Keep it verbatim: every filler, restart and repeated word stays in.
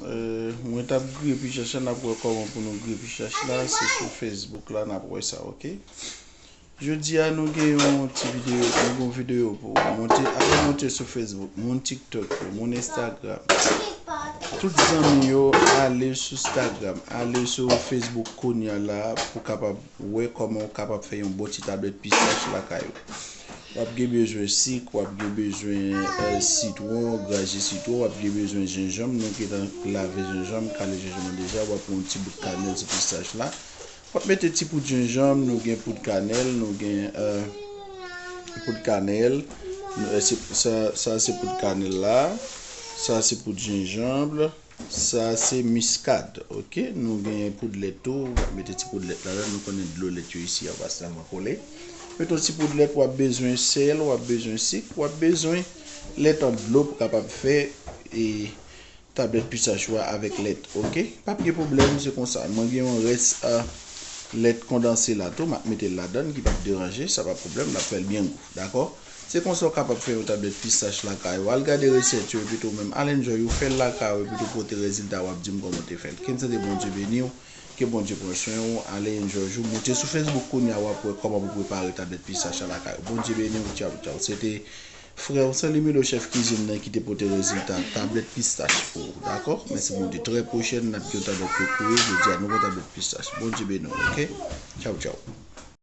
Euh, mwen t ap griye pistach la, n ap wè kòman pou nou griye pistach la. Se sou Facebook la, n ap wè sa, oke? Jodi a, nou gen yon ti videyo, nou gen yon videyo pou monte, avan monte sou Facebook, moun TikTok yo, moun Instagram. Tout zanmi yo, ale sou Instagram, ale sou Facebook kounye a la pou kapab wè kòman w kapab fè yon bon ti tablèt pistach lakay ou. W ap gen bezwen sik, w ap gen bezwen euh, sitwon, graje sitwon, w ap gen bezwen jenjanm, nou gentan lave jenjanm, kale jenjanm nan deja, w ap pran yon ti bout kanèl sou pistach la. W ap mete ti poud jenjanm, nou gen poud kanèl, nou gen euh, poud kanèl, nou, euh, se- sa, sa se poud kanèl la, sa se poud jenjanm, sa se miskad, oke? Nou gen poud lèt tou, w ap mete ti poud lèt ladan, nou konnen dlo lèt yo isi a pa tèlman kole. Mete yon ti poud lèt, w ap bezwen sèl, w ap bezwen sik, w ap bezwen lèt an dlo pou kapab fè e tablèt pistach ou a avèk lèt, oke? P ap gen pwoblèm, se konsa. Mwen gen yon rès a lèt kondanse la tou, m ap mete l ladan, ki p ap deranje, sa pa pwoblèm, l ap fè l byen gou, dakò? Se konsa w kapab fè yon tablèt pistach lakay ou. Al gade resèt yo, epi tou menm, al enjoy ou, fè l lakay ou, epi tou pote rezilta, w ap di m kòman w te fè l. Ke sante Bondye beni w, ke Bondye pran swen ou, ale enjoy ou, moute sou Facebook kounye a, w ap wè kòman pou prepare tablèt pistach la lakay ou. Bondye beni w, tchaw, tchaw. Se te frè w Sanlimilo, chèf kizin nan, ki te pote rezilta tablèt pistach pou ou, dakò? Mèsi Bondye. Trè pwochèn, n ap gen yon tablèt pou kouri, jodi a, nou gon tablèt pistach. Bondye beni w, oke? Tchaw, tchaw.